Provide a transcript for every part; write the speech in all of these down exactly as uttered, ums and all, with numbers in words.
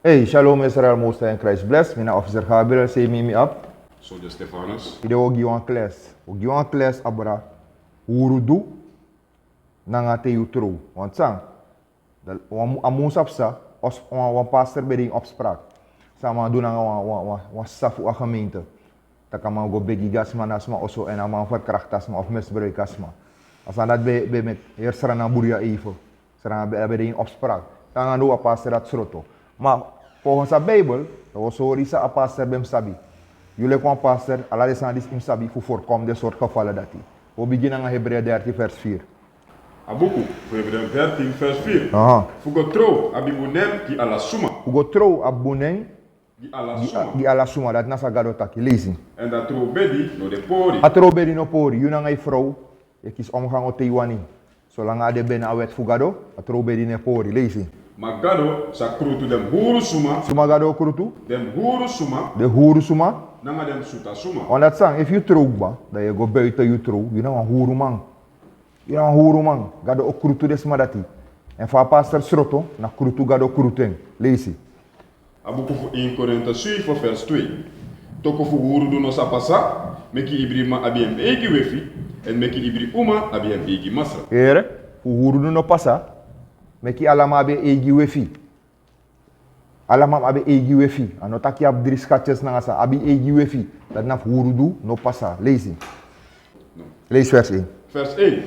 Hey, shalom Israel, Most High in Christ bless. Mi na Officer Gabriel, sei mi mi abi. Soldier Stefanus. Ede wi o gi wan kles. Wi o gi wan kles abra huru du nanga te yu trow. Want san, a mun sa psa, wan pastor ben de ini opspraak. San a man du nanga wan sisa fu a gemeente. Taki a man go begi gi a sma na a sma oso èn a man ferkrakti a sma of misbruik a sma. A sani dati ben meki heri Sranan bruya even. Sranan ben de ini opspraak. Te nanga now a pastor dati sroto. Ma volgens a Bijbel, dan wi o sori san a pastor ben mus sabi. Yu leki wan pastor, ala den sani disi yu mus sabi fu voorkom den sortu gevallen dati. Wi o bigin nanga Hebreeën dertien vers vier. A buku fu Hebreeën dertien vers vier. Aha. Fu go trow abi bun nen gi ala suma. Fu go trow abi bun nen gi ala suma. Dati na san Gado taki, leisi. Èn dan trow bedi no de pori. A trow bedi no pori, yu nanga yu frow e kisi omgang o te yu wani. Solanga a de beni a wet fu Gado, a trow bedi no e pori, leisi. Ma Gado sa krutu den huru suma. Suma Gado o krutu? Den huru suma. Den huru suma. Nanga den suta suma. Want dati san, efu yu trow kba, dan yu e go buiten yu trow, yu na wan huruman. Yu na wan huruman, Gado o krutu den sma dati. Èn fa a pastor sroto, na krutu Gado o krutu en. Leisi. A buku fu één Korinte zeven vers twee. Toku fu hurudu no sa pasa, meki ibri man abi en eigi wefi, èn meki ibri uma abi en eigi masra. Here, fu hurudu no pasa, meki ala man abi en eigi wefi. Ala man abi en eigi wefi. A no taki yu abi dri skatyes nanga san, abi en eigi wefi. Dati na fu hurudu no pasa. Leisi. Leisi vers één. Vers één.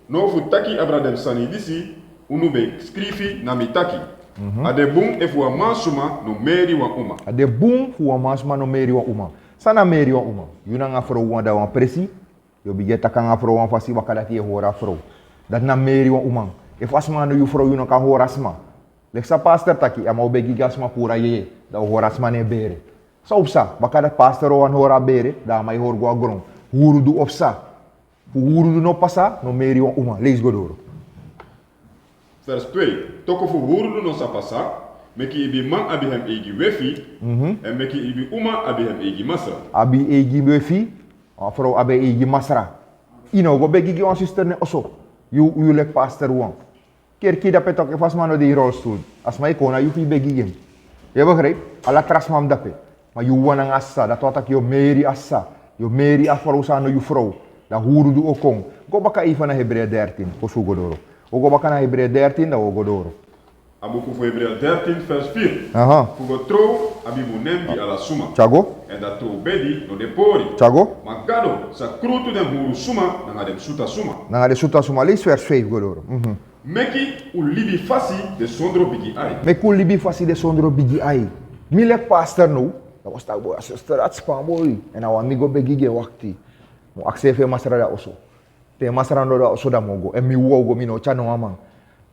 Now fu taki abra den sani disi, unu ben skrifi na mi taki. Mhm. A de bun efu wan man suma no meri wan uma. A de bun fu wan man suma no meri wan uma. San na meri wan uma? Yu nanga frow wani de na wan presi, yu o bigin e taki nanga frow wan fasi, baka dati yu e hori a frow. Dati na meri wan uma. Efu a sma no yu frow, yu no kan hori a sma. Leki san pastor taki, a man o begi gi a sma puru a yeye, dan a o hori a sma na en bere. San o psa, baka dati pastor o wani hori a bere, dan a man e hori go na gron. Hurudu o psa. Fu hurudu no pasa, no meri wan uma. Leisi go doro. Vers twee. Toku fu hurudu no sa pasa, meki ibri man abi en eigi wefi, mhm, èn meki ibri uma abi en eigi masra. Abi eigi wefi, wan frow abi eigi masra. Yu no o go begi gi wan sister na en oso. Yu, yu leki pastor wan. Kerki dape toku, efu a sma no de ini rolstoel, a sma e kon na yu fu yu begi gi en. Yu e begrijp? Ala tra sma mus dape. Ma yu wawan nanga a sisa, dati wani taki yu o meri a sisa, yu o meri a frow san no yu frow. Dan hurudu o kon. Go baka even na Hebreeën dertien, fosi wi go doro. Wi o go baka na Hebreeën dertien, dan wi o go doro. A buku fu Hebreeën dertien vers vier. Aha. Fu go trow abi bun nen gi ala suma. Tyago. Èn dan trow bedi no de pori. Tyago. Ma Gado sa krutu den huru suma nanga den suta suma. Nanga den suta suma. Leisi vers vijf go doro. Mhm. Meki un libi fasi de sondro bigi ai. Meki un libi fasi de sondro bigi ai. Mi leki pastor now, dan wi o stap boi, a sister dati span boi. Èn a wani mi go begi gi en, wakti. Mi o aksi efu en masra de na oso. Te en masra no de na oso, dan mi o go. Èn mi wawan go, mi no o tyari no wan man.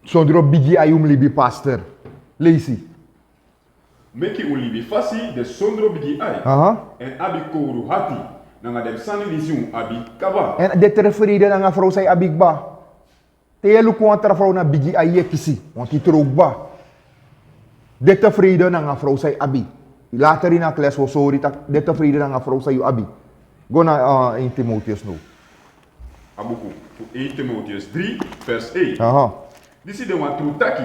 Sondro bigi ai un mus libi, pastor. Leisi. Meki un libi fasi de sondro bigi ai. Aha. Èn abi kowru ati nanga den sani disi un abi kaba. Èn de tefreden nanga a frow san yu abi kba. Te yu e luku wan tra frow, na bigi ai yu e kisi, want yu trow kba. De tefreden nanga a frow san yu abi. Later ini a kles wi o sori taki de tefreden nanga a frow san yu abi. Go na, eh, één Timotheus now. A buku fu één Timotheus drie vers één. Aha. Disi de wan tru taki,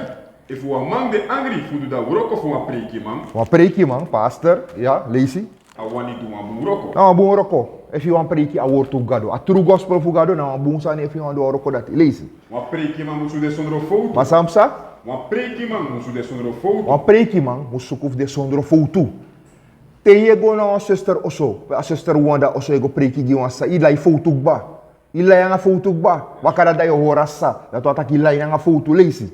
efu wan man de angri fu du a wroko fu wan preikiman. Wan preikiman, pastor, ya, leisi. A wani du wan bun wroko. Na wan bun wroko. Efu yu wani preiki a wortu fu Gado, a tru gospel fu Gado, na wan bun sani efu yu wani du a wroko dati. Leisi. Wan preikiman musu de sondro fowtu. Ma san psa? Wan preikiman musu de sondro fowtu. Wan preikiman musu suku fu de sondro fowtu. Te yu e go na wan sister oso, pe a sister wawan de na oso, yu e go preiki gi wan sisa, yu lai fowtu kba. Yu lai nanga fowtu kba. Baka dati dan yu o hori a sisa. Dati wani taki yu lai nanga fowtu. Leisi.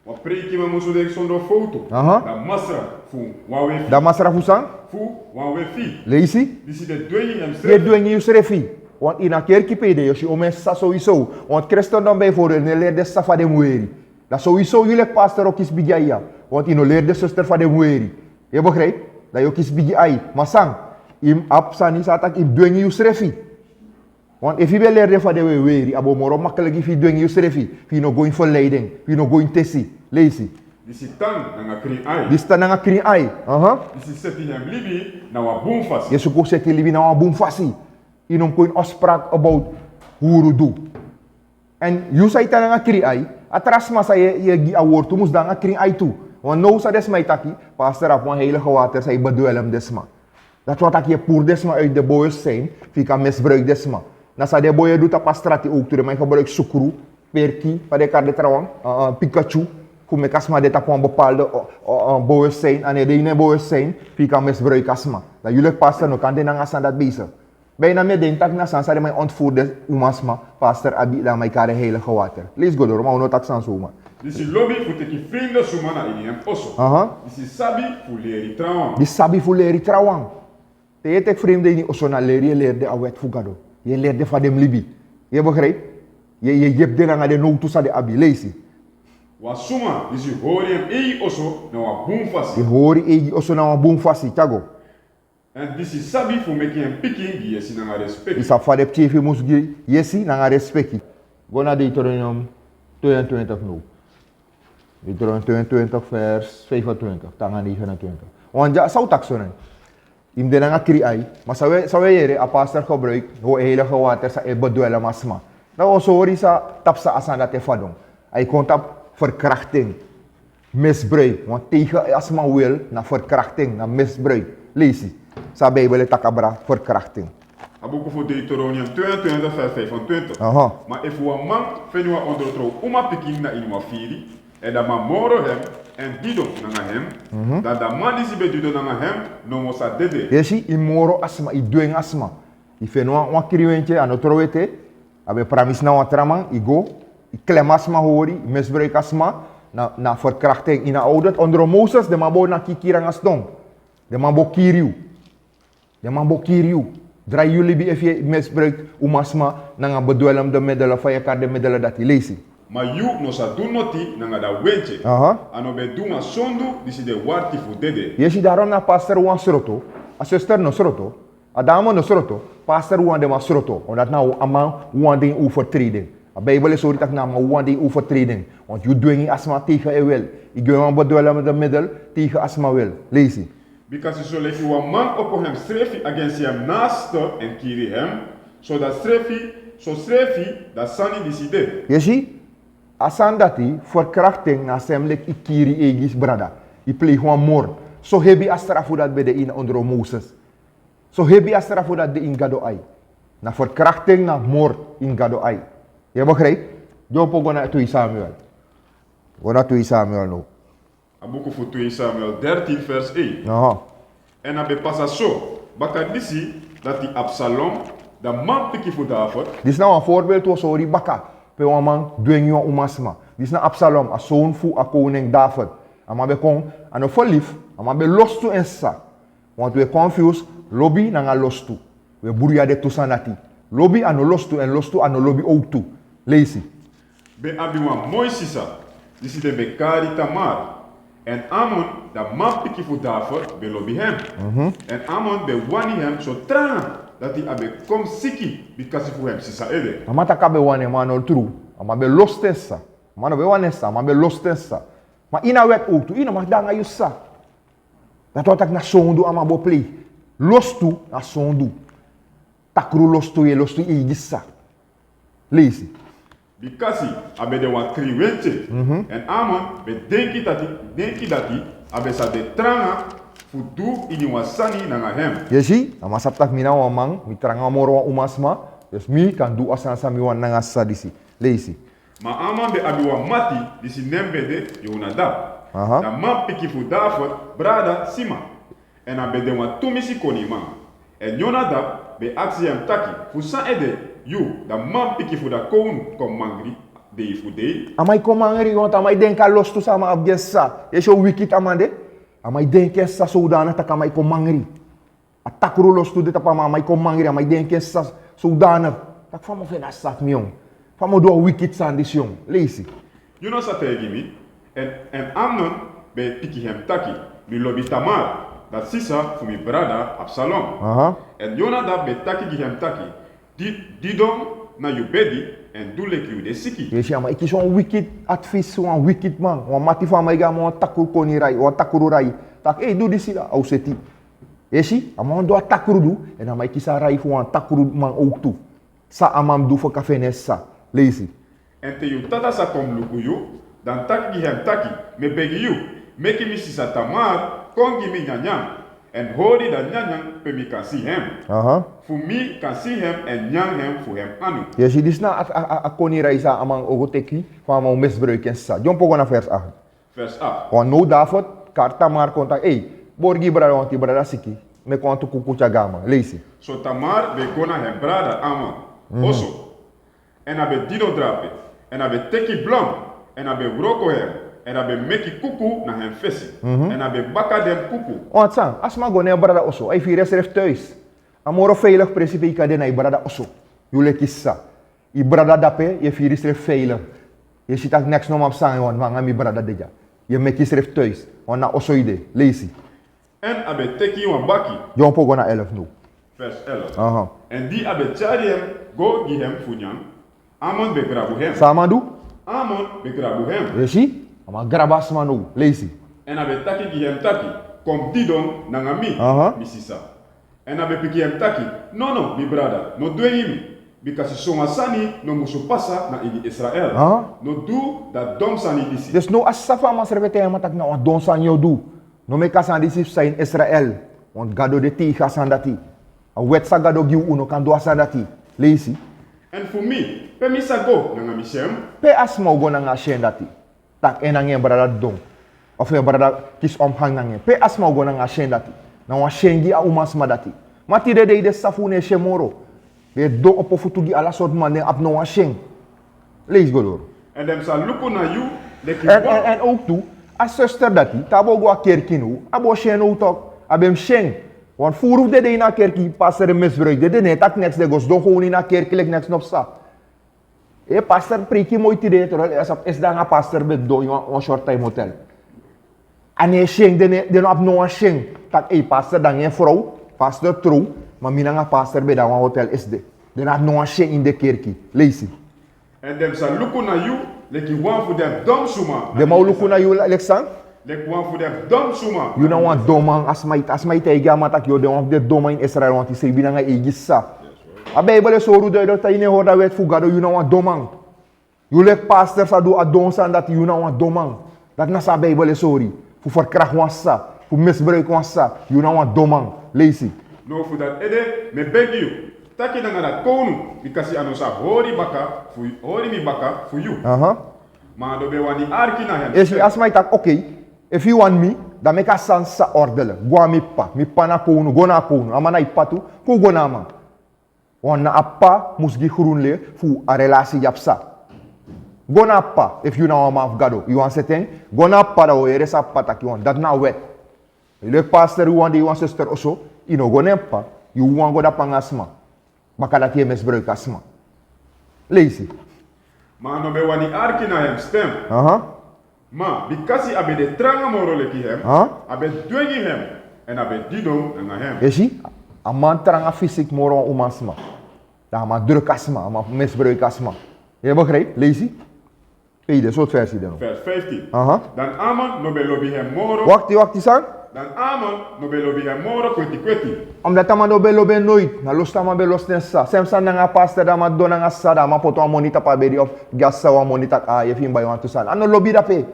Wan preikiman musu de sondro fowtu. Aha. Dan masra fu wan wefi. Dan masra fu san? Fu wan wefi. Leisi. Disi de dwengi ensrefi. Yu e dwengi yusrefi. Want ini a kerki pe yu de, yu o si omeni sisa sowieso. Want kristendom bijvoorbeeld no e leri den sisa fa den mus weri. Dan sowieso yu leki pastor o kisi bigi ai ya. Want yu no leri den sister fa den mus weri. Yu e begrijp? Dan yu o kisi bigi ai. Ma san? Yu mus abi sani san taki yu mus dwengi yusrefi. Want efu yu ben leri den fa den mus weri, a bo moro makkelijk fu yu dwengi yusrefi, fu yu no go ini verleiding, fu yu no go ini tesi. Leisi. Disi tan nanga krin ai. Disi tan nanga krin ai. Aha. Disi seti en libi na wan bun fasi. Yu e suku seti yu libi na wan bun fasi. Yu no mus kon ini opspraak about hurudu. Èn yu san yu tan nanga krin ai, a tra sma san yu e, yu e gi a wortu musu de nanga krin ai tu. Want now san den sma e taki, pastor abi wan heilige water san e bedwelm den sma. Dati wani taki yu e puru den sma uit den bewustzijn, fu yu kan misbruik den sma. Na san den boi e du tapu a strati ook tu, den man e gebruik sukru, perki, fa den e kari den trawan, eh, eh, Pikachu, fu meki a sma de tapu wan bepaalde, eh, eh, eh, bewustzijn, a no e de ini en bewustzijn, fu yu kan misbruik a sma. Dan yu leki pastor no kan de nanga a sani dati bezig. Bijna mi e denki taki na sani san den man e ontvoer den umasma, pastor abi, dan man e kari heilige water. Leisi go doro, ma un no taki sani so, man. Disi lobi fu teki frinde suma na ini en oso. Aha. Disi sabi fu leri trawan. Disi sabi fu leri trawan. Te yu e teki frinde ini oso, na leri yu e leri den a wet fu Gado. Yu e leri den fa den mus libi. Yu e begrijp? Yu e, yu e yepi den nanga den nowtu san den abi. Leisi. Wan suma disi hori en eigi oso na wan bun fasi. Yu hori eigi oso na wan bun fasi, tyari go. Èn disi sabi fu meki en pikin gi yesi nanga respeki. Yu sabi fa den pikin fu yu mus gi yesi nanga respeki. Go na Deuteronomium tweeëntwintig now. Deuteronomium tweeëntwintig vers vijfentwintig, te nanga negenentwintig. Want dya, san un taki so nen. Yu mus de nanga kri ai. Ma san un e, san un e yere, a pastor gebruik heilige water san e bedwelm a sma. Dan un o hori san, tapu san a sani dati e fadon. A e kon tapu verkrachting. Misbruik, want tegen a sma wil na verkrachting, na misbruik. Leisi. San Bijbel e taki abra verkrachting. A buku fu Deuteronomium tweeëntwintig vers vijfentwintig. Aha. Ma efu wan man feni wan ondrotrow umapikin na ini wan firi, èn dan man moro hem, èn didon nanga hem, mhm, dan a man disi ben didon nanga hem nomo sa dede. Yu e si, yu moro a sma, yu dwengi a sma. Yu feni wan, wan krin wentye, a no trow ete, a ben pramisi na wan tra man, yu go, yu klem a sma hori, yu misbruik a sma, na, na verkrachting. Ini a oude, ondro Moses, den man bo naki yu kiri nanga sidon. Den man bo kiri yu. Den man bo kiri yu. Drai yu libi efu yu e misbruik umasma nanga bedwelmende middelen, fa yu e kari den middelen dati. Leisi. Ma yu no sa du noti nanga a wentye. Aha. A no ben du wan sondu disi de warti fu dede. Yu e si, daarom na pastor wawan sroto, a zuster no sroto, a dame no sroto, pastor wawan de man sroto. Omdat na a man wawan de ini overtreding. A Bijbel e sori taki na a man wawan de ini overtreding. Want yu dwengi a sma tegen en wil. Yu gi en wan bedwelmende middel tegen a sma wil. Leisi. Bikasi soleki wan man opo hemsrefi agensi en naaste èn kiri hem, so dati srefi, so srefi dati sani disi de. Yu e si, a sani dati, verkrachting, na sem leki yu kiri yu eigi brada. Yu pleeg wan moord. So hebi a strafu dati ben de ini ondro Moses. So hebi a strafu dati de ini Gado ai. Na verkrachting, na moord ini Gado ai. Yu e begrijp? Dyopo go na twee Samuel. Go na twee Samuel now. A buku fu twee Samuel dertien vers één. Aha. Èn a ben pasa so, baka disi, dati Absalom, a manpikin fu David. Disi na wan voorbeeld wi o sori baka, pe wan man dwengi wan umasma. Disi na Absalom, a zoon fu a koning David. A man ben kon, a no verliefd, a man ben lostu en sisa. Want wi e confuse lobi nanga lostu. Wi e bruya den tu sani dati. Lobi a no lostu, èn lostu a no lobi ook tu. Leisi. Ben abi wan moi sisa, disi den ben kari Tamar. Èn Amnon, a manpikin fu David, ben lobi hem. Mhm. Èn Amnon ben wani hem so tranga, dati a ben kon siki bikasi fu hem sisa ede. A man taki a ben wani en, ma a no tru. A man ben lostu en sisa. A man no ben wani en sisa, a man ben lostu en sisa. Ma ini a wet ook tu, yu no mag de nanga yu sisa. Dati wani taki na sondu a man bo plei. Lostu na sondu. Takru lostu, yu e lostu yu eigi sisa. Leisi. Bikasi a ben de wan krin wentye. Mhm. Èn Amnon ben denki dati, denki dati a ben sa de tranga fu du ini wan sani nanga hem. Yu e si, a man sabi taki mi na wan man, mi tranga moro wan umasma, dus mi kan du a sani san mi wani nanga a sisa disi. Leisi. Ma Amnon ben abi wan mati, disi nen ben de Yonadab. Aha. A manpikin fu David brada Sima. Èn a ben de wan tumisi koniman. Èn Yonadab ben aksi hem taki: Fu san ede yu, a manpikin fu a kownu, kon mangri dei fu dei? A man e kon mangri, want a man e denki a lostu san a man abi gi en sisa. Yu e si how wikiti a man de? A man e denki en sisa sodanig taki a man e kon mangri. A takru lostu de tapu a man, a man e kon mangri, a man e denki en sisa sodanig taki: Fa mi o feni a sisa fu mi, yon? Fa mi o du a wikiti sani disi, yon? Leisi. Yu no sa taigi mi? Èn, èn Amnon ben piki hem taki: Mi lobi Tamar, a sisa fu mi brada Absalom. Aha. Èn Yonadab ben taki gi hem taki: Di, didon na yu bedi, èn du leki yu de siki. Yu e si, a man e kisi wan wikiti advies, wan wikiti man, wan mati fu a man e gi a man wan takru koni rai, wan takru rai. Taki: Ei, du disi, dan a o seti. Yu e si, a man wani du a takru du, èn a man e kisi a rai fu wan takru man ook tu. San a man mus du fu kan feni en sisa? Leisi. Èn te yu tata sa kon luku yu, dan taki gi hem taki: Mi e begi yu, Meki mi sisa Tamar kon gi mi nyanyan, èn hori dan nyanyan pe mi kan si hem. Aha. Fu mi kan si hem èn nyan hem fu hem anu. Yu e si, disi na a, a, a, a koni reis san a man o go teki, fu a man o misbruik en sisa. Dyompo go na vers acht. Vers acht. Want now David kari Tamar kon taki: "Ei, bori gi brada, want yu brada siki. Meki wantu kuku tyari gi a man." Leisi. So Tamar ben go na hem brada Amnon Mhm. oso. Èn a ben didon drape, èn a ben teki blon, èn a ben wroko hem, èn a ben meki kuku na hem fesi, Mhm. èn a ben baka den kuku. Want san, a sma go na en brada oso, a e firi ensrefi thuis. A moro veilig presi pe yu kan de na yu brada oso. Yu leki sisa. Yu brada dape, yu e firi yusrefi veilig. Yu e si taki neks no man psa nanga yu, want nanga mi brada de dya. Yu e meki yusrefi thuis, want na oso yu de. Leisi. Èn a ben teki wan baki. Dyompo go na elf now. Vers elf. Aha. Èn di a ben tyari hem go gi hem fu nyan, Amnon ben grabu hem. San a man du? Amnon ben grabu hem. Yu e si? A man grabu a sma now. Leisi. Èn a ben taki gi hem taki: "Kon didon nanga mi, Aha. mi sisa." Èn a ben piki hem taki: "Nono, mi brada, no dwengi mi, bikasi sowan sani no musu pasa na ini Israel. Aha. No du dati don sani disi." Dus now a sisa fu a man srefi e taigi a man taki na wan don sani yu o du. No meki a sani disi psa ini Israel. Want Gado de teige a sani dati. A wet san Gado gi un, un no kan du a sani dati. Leisi. Èn fu mi, pe mi sa go nanga mi syen? Pe a sma o go nanga a syen dati? Tak' en nanga en brada didon. Of en brada kisi omgang nanga en. Pe a sma o go nanga a syen dati? Na wan syen gi a umasma dati. Ma tide dei den sisa fu unu no e syen moro. Den e didon opo futu gi ala sortu man, den abi no wan syen. Leisi go doro. Èn den sa luku na yu leki Èn, wan. èn, èn ook tu, a zuster dati, te a bo go a kerki now, a bo syen now toch. A ben mus syen. Want furu fu den de ini a kerki, pastor e misbruik den, den no e taki neks, den go sidon gewoon ini a kerki leki neks no psa. E pastor preiki moi tide, terwijl a sabi esde nanga pastor ben didon ini wan, wan short time hotel. A no e syen, den no, den no abi no wan syen. Tak' ei, pastor de nanga en frow, pastor trow, ma mi nanga pastor ben de na wan hotel esde. Den no abi no wan syen ini den kerki. Leisi. Èn den sa luku na yu leki wan fu den don suma. Den man o luku na yu leki san? Leki wan fu den don suma. Yu na wan don man, a sma e, a sma e taigi a man taki yu de wan fu den don man ini Israel, want yu seibi nanga yu eigi sisa. A Bijbel e sori un duidelijk taki yu no e hori a wet fu Gado, yu na wan don man. Yu leki pastor sa du a don sani dati, yu na wan don man. Dati na san a Bijbel e sori. Fu verkracht wan sisa, fu misbruik wan sisa, yu na wan don man. Leisi. Now fu dati ede mi e begi yu, taki nanga dati kownu, bikasi a no sa hori baka fu, hori mi baka fu yu. Aha. Ma a no ben wani arki na hem. Yu e si, a sma e taki: "Oké, efu yu wani mi, dan meki a sani sa ordelijk. Go na mi p'pa, mi p'pa na kownu, go na a kownu." A man na yu p'pa tu, kon go na a man. Want na a p'pa mus gi grun licht fu a relasi dya psa. Go na a p'pa, efu yu na wan man fu Gado, yu wani seti en, go na a p'pa, dan wi o yere san a p'pa taki, want dati na a wet. Yu leki pastor, yu wan de, yu wan zuster oso, yu no go na en p'pa, yu wan go dapu nanga a sma. Baka dati yu e misbruik a sma. Leisi. Ma a no ben wani arki na hem stem. Aha. Ma bikasi a ben de tranga moro leki hem, Aha. a ben dwengi hem, èn a ben didon nanga hem. Yu e si, a man tranga fysiek moro wan umasma. Dan a man druk a sma, a man misbruik a sma. Yu e begrijp? Leisi. Pe yu de, sortu vers yu de now? Vers vijftien. Aha. Dan Amnon no ben lobi hem moro. Wakti, wakti, san? Dan Amnon no ben lobi hem moro kweti kweti. Omdat a man no ben lobi en noiti. Na lostu a man ben lostu en sisa. Sem sani nanga a pastor, dan a man didon nanga sisa, dan a man poti wan moni tapu a bedi of gi a sisa wan moni taki a, yu e fini bai wantu sani. A no lobi dape.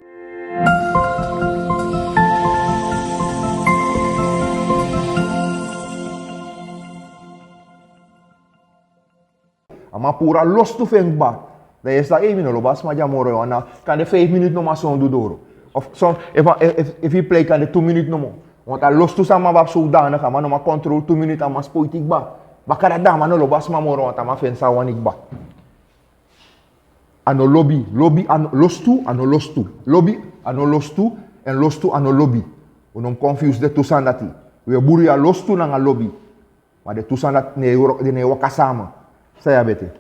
A man puru a lostu fu en kba. Dan yu e taki: "Ei, mi no lobi a sma dya moro." Yu wani, kande feifi minutu nomo a sondu doro. Of son, efu, efu, efu yu prei, kande tu minutu nomo. Want a lostu san a man abi, so dan a man no man controle tu minutu, a man spoiti kba. Baka dati dan a man no lobi a sma moro, want a man feni san a wani kba. A no lobi, lobi a no lostu, a no lostu. Lobi a no lostu, èn lostu a no lobi. Un no mus confuse den tu sani dati. Wi e buru a lostu nanga lobi. Ma den tu sani dati no e wor-, den no e waka sama. San yu abi ete?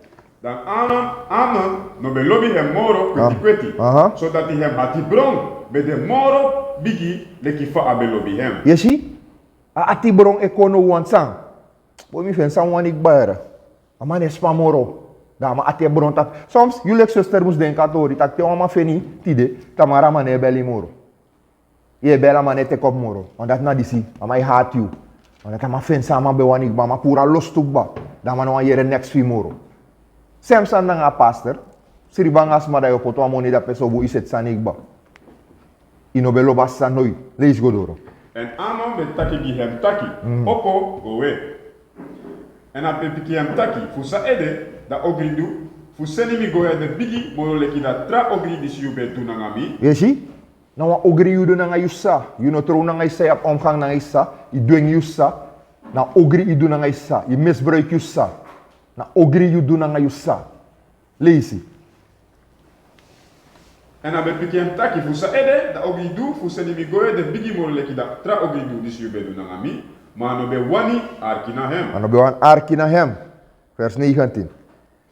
Dan Amnon, Amnon no ben lobi hem moro kweti kweti. Aha. Sodati hem atibron ben de moro bigi leki fa a ben lobi hem. Yu e si, a atibron e kon now, want san? Boi, mi feni san mi wani kba, yere. A man no e span moro. Dan a man atibron taki. Soms yu leki zuster mus denki a tori taki te wan man feni tide, tamara a man no e beli moro. Yu e beli, a man no e teki op moro. Want dati na disi, a man e hati yu. Want dati a man feni san a man ben wani kba, a man puru a lostu kba. Dan a man no wani yere neks fu yu moro. Sem sani nanga a pastor. Sribi nanga a sma, dan yu o poti wan moni dape, so bun, yu seti sani kba. Yu no ben lobi a sani noiti. Leisi go doro. Èn a man ben taki gi hem taki: Opo, go we. Èn a ben piki hem taki: Fu san ede, da ogri du fu seni mi go ede bigi moro leki da tra ogri disi yu ben du nanga mi? Yu e si? Na wan ogri yu du nanga yu sisa. Yu no trow nanga yu sisa, yu abi omgang nanga yu sisa, yu dwengi yu sisa. Na ogri yu du nanga yu sisa, yu misbruik yu sisa. Na ogri yu du nanga yu sisa. Leisi. Èn a ben piki hem taki: Fu san ede, da ogri du fu seni mi go ede bigi moro leki da tra ogri du disi yu ben du nanga mi? Ma a no ben wani arki na hem. A no ben wani arki na hem. Vers negentien.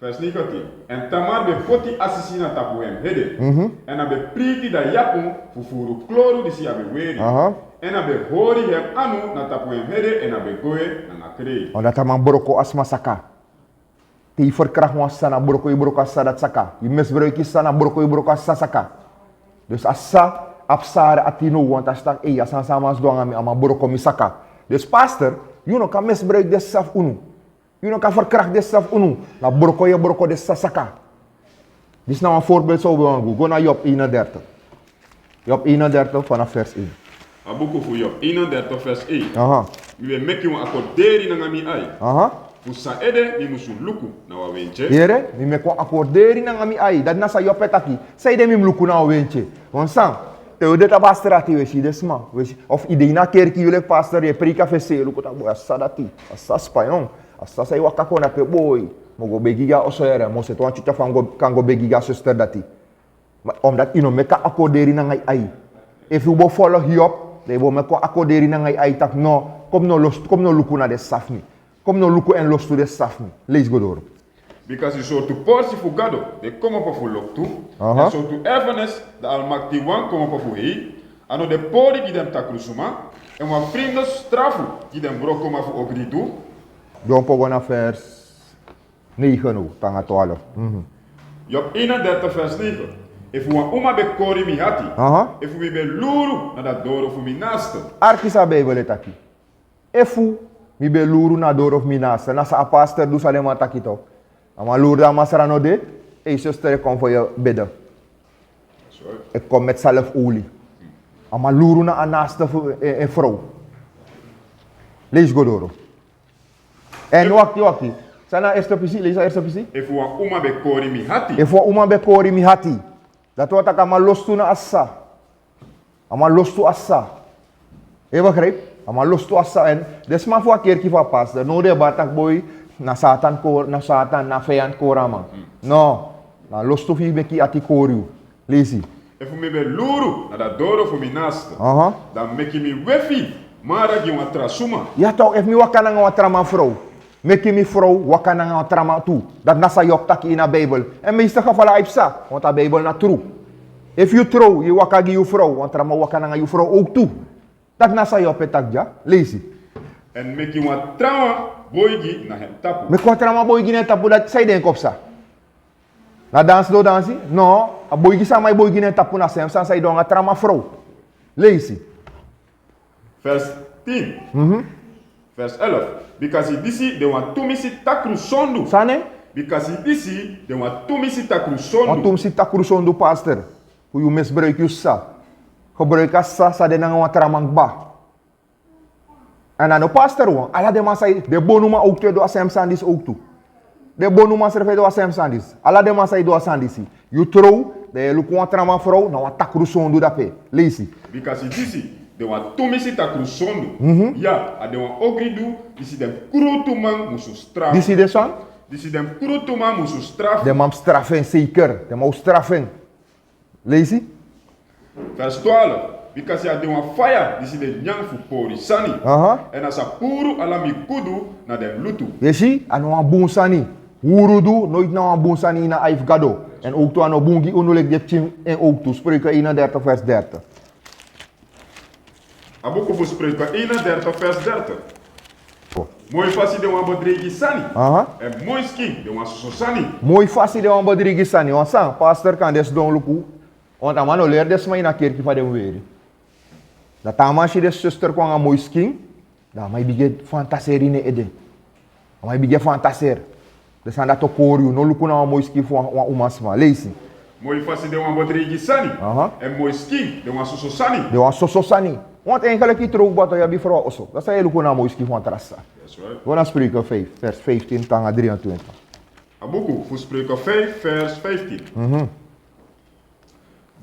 Vers negentien. Èn Tamar ben poti asisi na tapu hem ede. Mhm. Èn a ben priti da yapon fu furu kloru disi a ben weri. Aha. Èn a ben hori hem anu na tapu hem ede èn a ben go we nanga krei. Omdat a man broko a sma saka. Te yu ferkrakti wan sisa, na broko yu broko a sisa dati saka. Yu misbruik yu sisa, na broko yu broko a sisa saka. Dus a sisa abi sari ati now, want a si taki: Ei, a sani san a man sidon nanga mi, a man broko mi saka. Dus pastor, yu no kan misbruik den sisa fu unu. Yu no kan ferkrakti den sisa fu unu. Na broko yu e broko den sisa saka. Disi na wan voorbeeld san un ben wani go. Go na Job eenendertig. Job eenendertig vanaf vers één. A buku fu Job eenendertig vers één. Aha. Mi ben meki wan akorderi nanga mi ai. Aha. Fu san ede mi musu luku na wan wentye? Yere, mi meki wan akorderi nanga mi ai. Dati na san Job e taki. San ede mi mus luku na wan wentye? Wan san? Te yu de tapu a strati, yu e si den sma, yu e si, of yu de ini a kerki, yu leki pastor, yu e preiki, a fesi e luku taki: Boi, a sisa dati, a sisa spayon, a sisa san e waka kon na pe, boi. Mi o go begi gi a oso yere, mi o seti wan tyutya fu kan go, kan go begi gi a sister dati. Ma omdat yu no meki a akorderi nanga yu ai. Efu yu bo follow Job, dan yu bo meki wan akorderi nanga yu ai taki: No, kon mi no lostu, kon mi no luku na den sisa fu mi. Kon mi no luku èn lostu den sisa fu mi. Leisi go doro. Bikasi sortu porsi fu Gado den komopo fu loktu, aha, èn sortu erfenis da Almaktiwan komopo fu hei. A no de pori gi den takrusuma, èn wan frimde strafu gi den wrokoman fu ogridu. Don, poko na vers negen now, te nanga twaalf. Mhm. Job eenendertig vers negen. Efu wan uma ben kori mi ati, aha, efu mi ben luru na da doro fu mi naaste. Arki san Bijbel e taki. Efu mi ben luru na doro fu mi naaste, na san a pastor du, san den man taki toch. A man luru, dan a masra no de, ei, sister, e kon fu yu bede. E kon met salfoli. A man luru na a naaste fu en, en frow. Leisi go doro. Èn wakti, wakti. San na a eerste pisi? Leisi a eerste pisi. Efu wan uma ben kori mi ati. Efu wan uma ben kori mi ati. Dati wani taki a man lostu na a sisa. A man lostu a sisa. Yu e begrijp? A man lostu a sisa. Èn den sma fu a kerki fu a pastor, now den e bari taki: Boi, na Satan kori, na Satan, na feyanti kori a man. No. Na lostu fu yu meki yu ati kori yu. Leisi. Efu mi ben luru na da doro fu mi naaste, aha, dan meki mi wefi mara gi wan tra suma. Ya toch, efu mi waka nanga wan tra man frow, meki mi frow waka nanga wan tra man tu. Dati na san Job taki ini a Bijbel. Èn meeste geval a e psa, want a Bijbel na tru. Efu yu trow, yu waka gi yu frow, wan tra man waka nanga yu frow ook tu. Dati na san Job e taki dya. Leisi. Èn meki wan tra man boigi na en tapu. Meki wan tra man boigi na en tapu, dati san e denki o psa? Na dansi den o dansi? No, a boigi san a man e boigi na en tapu na sem sani san e du nanga tra man frow. Leisi. Vers tien. Mhm. Vers elf. Bikasi disi de wan tumisi takru sondu. San? Bikasi disi de wan tumisi takru sondu. Wan tumisi takru sondu, pastor. Fu yu misbruik yu sisa. Gebruik a sisa san de nanga wan tra man kba. Èn a no pastor wan, ala den man san e, den bonuman ook tu e du a sem sani disi ook tu. Den bonuman srefi e du a sem sani disi. Ala den man san e du a sani disi. Yu trow, dan yu e luku wan tra man frow, na wan takru sondu dape. Leisi. Bikasi disi de wan tumisi takru sondu. Mhm. Ya, a de wan ogridu disi den krutuman musu strafu. Disi de san? Disi den krutuman musu strafu. Den man mus strafu en, zeker. Den man o strafu en. Leisi. Vers twaalf. Bikasi a de wan faya disi de nyan fu pori sani. Aha. Èn a sa puru ala mi gudu na den lutu. Yu e si, a no wan bun sani. Hurudu noiti na wan bun sani ini a ai fu Gado. Èn ook tu a no bun gi unu leki den pikin en ook tu. Spreuken eenendertig vers dertig. A buku fu Spreuken eenendertig vers dertig. Moi fasi de wan bedreigi sani. Aha. Èn moi skin de wan soso sani. Moi fasi de wan bedreigi sani. Wan san, pastor, kande sidon luku. Want a man no leri den sma ini a kerki fa den mus weri. Dan te a man si den sister kon nanga moi skin, dan a man e bigin fantaseri ini en ede. A man e bigin fantaseri. Den sani dati o kori yu. No luku na wan moi skin fu wan, wan umasma. Leisi. Moi fasi de wan botreigi sani. Aha. En moi skin de wan soso sani. De wan soso sani. Want eigenlijk yu trow kba, yu abi frow na oso. Dati san yu e luku na a moi skin fu wan tra sisa. That's right. Go na Spreuken vijf, vers vijftien te nanga drieëntwintig. A buku fu Spreuken vijf, vers vijftien. Mhm.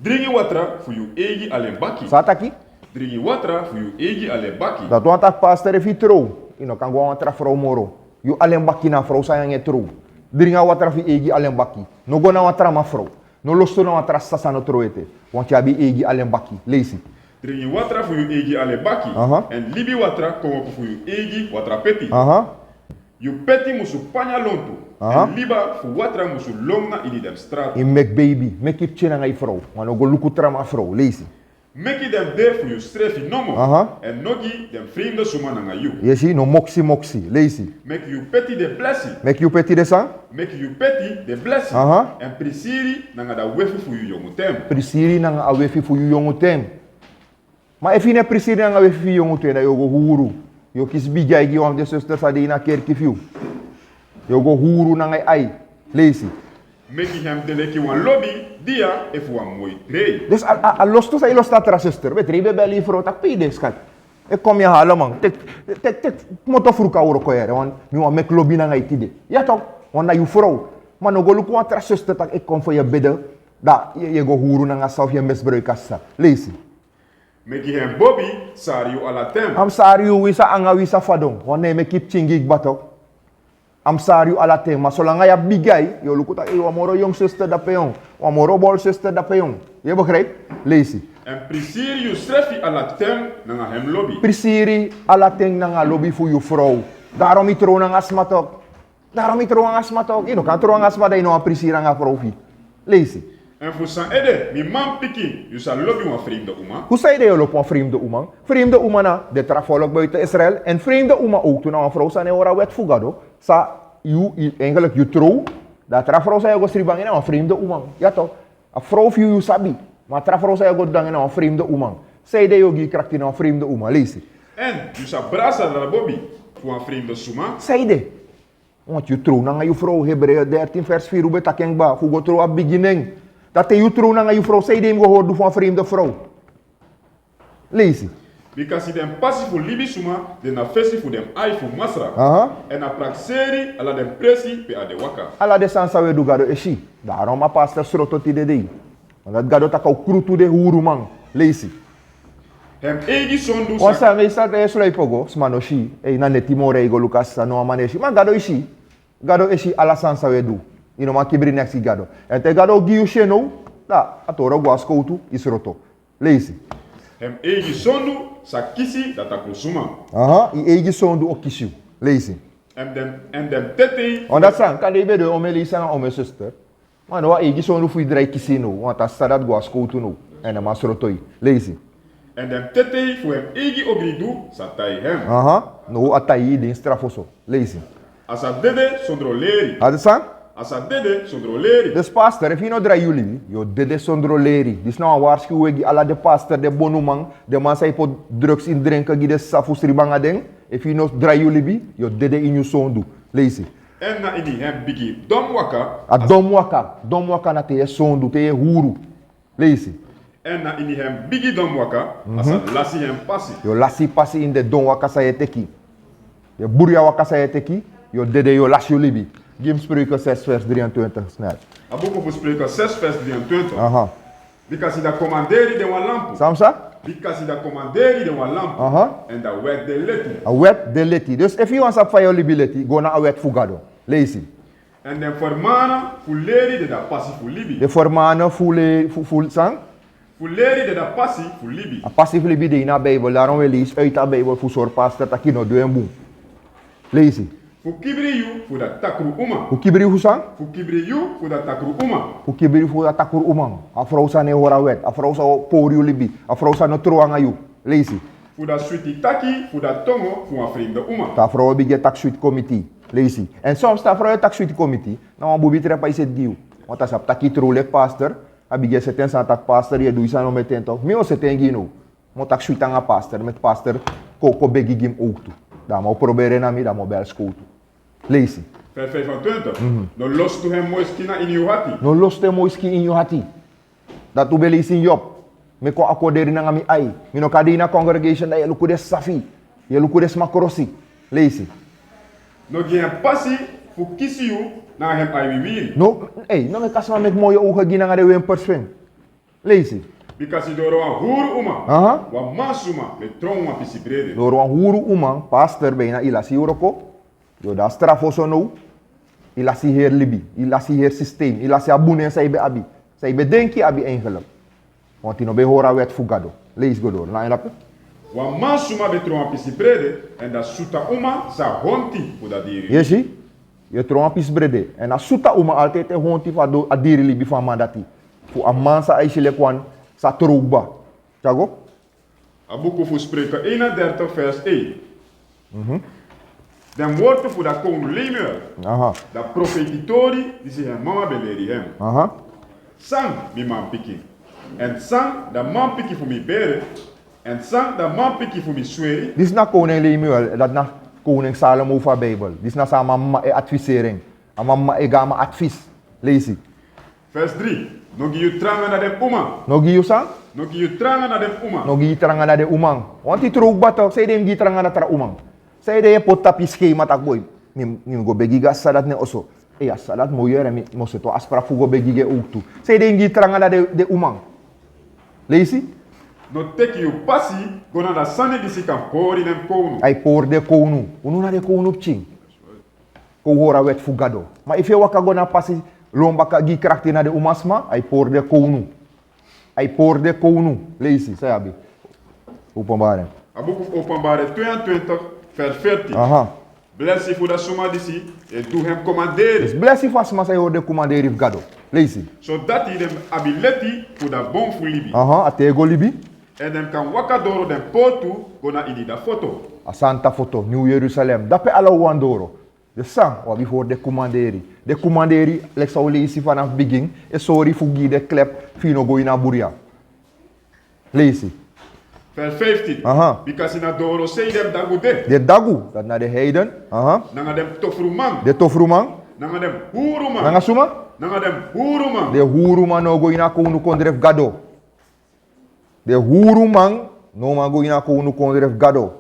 Dringi watra fu yu eigi alen baki. San a taki? Dringi watra fu yu eigi alen baki. Dati wani taki, pastor, efu yu trow, yu no kan go na wan tra frow moro. Yu alen baki na a frow san yu nanga en trow. Dringi a watra fu yu eigi alen baki. No go na wan tra man frow. No lostu na wan tra sisa san no trow ete. Want yu abi yu eigi alen baki. Leisi. Dringi watra fu yu eigi alen baki. Aha. En libi watra komopo fu yu eigi watra peti. Aha. Yu peti musu panya lontu. Aha. En liba fu watra musu lon na ini den strati. Yu meki beibi, meki yu pikin nanga yu frow. Ma no go luku tra man frow. Leisi. Meki den de fu yusrefi nomo. Aha. En no gi den fremde suma nanga yu. Yu e si, no moksi moksi. Leisi. Meki yu peti de blesi. Meki yu peti de san? Meki yu peti de blesi. Aha. En prisiri nanga a wefi fu yu yongu ten. Prisiri nanga a wefi fu yu yongu ten. Ma efu yu no e prisiri nanga a wefi fu yu yongu ten, dan yu o go huru. Yu o kisi bigi ai gi wan fu den susters san de ini a kerki fu yu. Yu o go huru nanga yu ai. Leisi. Meki hem de leki wan lobi dia efu wan moi trei. Dus a, a, a lostu san yu lostu a tra suster. Betre yu ben beli yu frow taki: "Pe yu de, skat? E kon, mi e halen, man. Teki, teki, teki moto fruka wroko yere, want mi wani meki lobi nanga yu tide." Ya toch, want na yu frow. Ma no go luku wan tra suster taki e kon fu yu bede. Dan yu, yu e go huru nanga sisa, yu e misbruik a sisa. Leisi. Meki hem bobi sari yu ala ten. A mus sari yu winsi a anga winsi a fadon. Want na en meki yu pikin gi kba, toch. A mus sari yu ala ten, ma solanga yu abi bigi ai, yu o luku taki: "Ei, wan moro yongu suster dape, yongu. Wan moro bol suster dape, yongu." Yu e begrijp? Leisi. En prisiri yusrefi ala ten nanga hem lobi. Prisiri ala ten nanga lobi fu yu frow. Daarom yu trow nanga sma, toch. Daarom yu trow nanga sma, toch. Yu no kan trow nanga sma dan yu no wani prisiri nanga a frow fu yu. Leisi. En fu san ede, mi manpikin, yu sa lobi wan fremde uma? Fu san ede yu o lobi wan fremde uma? Fremde uma na den tra volk buiten Israel. En fremde uma ook tu na wan frow san no e hori a wet fu Gado. San yu, yu, eigenlijk yu trow, dan a tra frow san yu o go sribi nanga en na wan fremde uma. Ya toch. A frow fu yu, yu sabi. Ma a tra frow san yu o go du nanga en na wan fremde uma. San ede yu o gi yu krakti na wan fremde uma? Leisi. En yu sa brasa dra bobi fu wan fremde suma? San ede? Want yu trow nanga yu frow. Hebreeën dertien vers vier, un ben taki en kba, fu go trow a bigi nen. Dan te yu trow nanga yu frow, san ede yu mus go hori du fu wan fremde frow? Leisi. Bikasi den pasi fu libisuma de na fesi fu den ai fu Masra. Aha. En a prakseri ala den presi pe a de waka. Ala den sani san un e du, Gado e si. Daarom a pastor sroto tide dei. Want dati Gado taki a o krutu den huruman. Leisi. Hem eigi sondu. Wan sani san te yu e sluipi go, sma no si. Ei, na neti moro yu go luku a sisa, no, a man no e si. Ma Gado e si. Gado e si ala sani san un e du. Yu no man kibri neks gi Gado. En te Gado gi yu syen now, dan a tori o go na skowtu, yu sroto. Leisi. Hem eigi sondu sa kisi da takru suma. Aha, yu eigi sondu o kisi yu. Leisi. En den, en den tetei. Omdat san, kande yu ben de wan omen leisi nanga wan omen suster. Ma now a eigi sondu fu yu drai kisi yu now, want a sisa dati go na skowtu now. En a man sroto yu. Leisi. En den tetei fu hem eigi ogridu sa tai hem. Aha. Now a tai yu den strafu so. Leisi. A sa dede sondro leri. A de san? A sa dede sondro leri. Dus pastor, efu yu no drai yu libi, yu o dede sondro leri. Disi na wan waarschuwing gi ala den pastor, den bonuman, den man san e poti drugs ini drinken gi den sisa fu sribi nanga den. Efu yu no drai yu libi, yu o dede ini yu sondu. Leisi. En na ini hem bigi don waka. A don waka. Don waka na te yu e sondu, te yu e huru. Leisi. En na ini hem bigi don waka, a sa lasi hem pasi. Yu o lasi pasi ini den don waka san yu e teki. Den bruya waka san yu e teki, yu o dede, yu o lasi yu libi. Gi mi Spreuken zes vers drieëntwintig snel. A buku fu Spreuken zes vers drieëntwintig. Aha. Bikasi da komanderi de wan lampu. San mi sa? Bikasi da komanderi de wan lampu. Aha. En da wet de leti. A wet de leti. Dus efu yu wani sabi fa yu o libi leti, go na a wet fu Gado. Leisi. En den fermana fu leri de da pasi fu libi. Den fermana fu le-, fu, fu san? Fu leri de da pasi fu libi. A pasi fu libi de ini a Bijbel, daarom un e leisi uit a Bijbel fu sori pastor taki yu no du en bun. Leisi. Fu kibri yu fu da takru uma. Fu kibri yu fu san? Fu kibri yu fu da takru uma. Fu kibri yu fu da takru uma. A frow san no e hori a wet, a frow san o pori yu libi, a frow san no trow nanga yu. Leisi. Fu da switi taki fu da tongo fu wan fremde uma. Te a frow o bigin e taki switi kon miti yu. Leisi. En soms te a frow e taki switi kon miti yu, na wan bubi trepa e seti gi yu. Want a sabi taki yu trow leki pastor, a bigin e seti en sani taki: "Pastor, yu e du yu sani no meti en toch. Mi o seti en gi yu now. Mi o taki switi nanga pastor, meki pastor kon, kon begi gi mi owktu. Dan a man o proberi en na mi, dan mi o bel skowtu." Leisi. Vers vijfentwintig. Mhm. No lostu hem moi skin na ini yu hati. No lostu hem moi skin ini yu hati. Dati un ben leisi ini Job. Mi kon akorderi nanga mi ai. Mi no kan de ini a congregation dan yu e luku den safi. Yu e luku den sma krosi. Leisi. No gi hem pasi fu kisi yu nanga hem ai wiwiri. No, ei, no meki a sma meki moi ogen gi nanga den wempers fu en. Leisi. Bikasi doro wan huru uma, aha, wan mansuma ben tron wan pisi brede. Doro wan huru uma, pastor, bijna yu lasi yu wroko. Yu o de na strafoso now. Yu lasi yu heri libi, yu lasi yu heri systeem, yu lasi a bun nen san yu ben abi, san yu ben denki yu abi eigenlijk. Want yu no ben hori a wet fu Gado. Leisi go doro, na en lape. Wan mansuma ben tron wan pisi brede, èn da suta uma sa honti fu da diri. Yu e si? Yu e tron wan pisi brede. Èn a suta uma altijd e honti fu a do-, a diri libi fu a man dati. Fu a man san a e si leki wan sa trow kba. Tyari go. A buku fu Spreuken eenendertig vers één. Mhm. Den wortu fu da kownu Lemuel. Aha. Da profeiti tori disi en mama ben leri hem. Aha. San, mi manpikin. Èn san da manpikin fu mi bere. Èn san da manpikin fu mi sweri. Disi na koning Lemuel, dati na koning Salomo fu a Bijbel. Disi na san a mama e adviseri en. A mama e gi a man advies. Leisi. Vers drie. No gi yu tranga na den uman. No gi yu san? No gi yu tranga na den uman. No gi yu tranga na den uman. Want yu trow kba toch, sanede yu mus gi yu tranga na tra uman? Sanede yu e poti tapu yu schema taki boi, mi, mi mus go begi gi a sisa dati na en oso. Ei, a sisa dati mus yere, mi, mi o seti wan afspraak fu go begi gi en ook tu. Sanede yu mus gi yu tranga na den, den uman? Leisi. No teki yu pasi go na da sani disi kan pori den kownu. A e pori den kownu. Unu na den kownu pikin. Kon un hori a wet fu Gado. Ma efu yu e waka go na a pasi lon baka gi krakti na den umasma, a e pori den kownu. A e pori den kownu. Leisi, san yu abi? Openbaring. A buku fu Openbaring tweeëntwintig, vers veertien. Aha. Blesi fu da suma disi e du hem komanderi. Dus blesi fu a sma san e hori den komanderi fu Gado. Leisi. Sodati den abi leti fu da bun fu libi. Aha, a tego libi. Èn den kan waka doro den portu go na ini da foto. A santa foto, New Jerusalem. Dape ala un wani doro. Dus san, un abi fu hori den komanderi. Den komanderi, leki san un leisi fanafu bigin, e sori fu gi den klep, fu yu no go ini a buria. Leisi. Vers vijftien. Aha. Bikasi na dorosei den dagu de. Den dagu, dati na den heiden. Aha. Nanga den tofruman. Den tofruman. Nanga den huruman. Nanga suma? Nanga den huruman. Den huruman no o go ini a kownukondre fu Gado. Den huruman no man go ini a kownukondre fu Gado.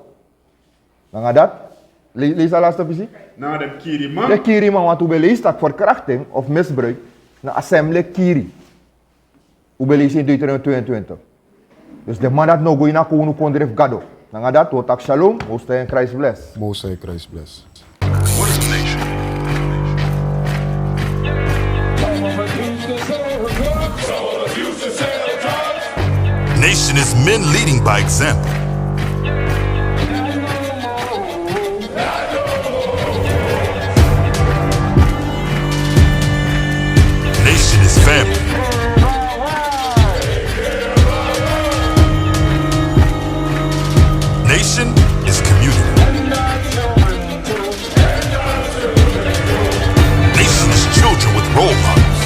Nanga dati, le-, leisi a laste pisi. Nanga den kiriman. Den kiriman, want un ben leisi taki verkrachting of misbruik na a sem leki kiri. Un ben leisi ini Deuteronomium tweeëntwintig. Dus den man dati no o go ini a kownukondre fu Gado. Nanga dati un o taki shalom, Most High in Christ bless. Most High in Christ bless. What is a nation? Nation is men leading by example. Nation is family. Nation is community. Nation is children with role models.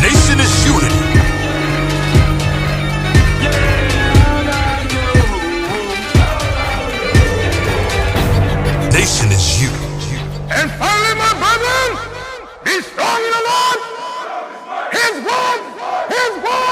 Nation is unity. Nation is you. And finally, my brethren, be strong in the Lord. His word, his word.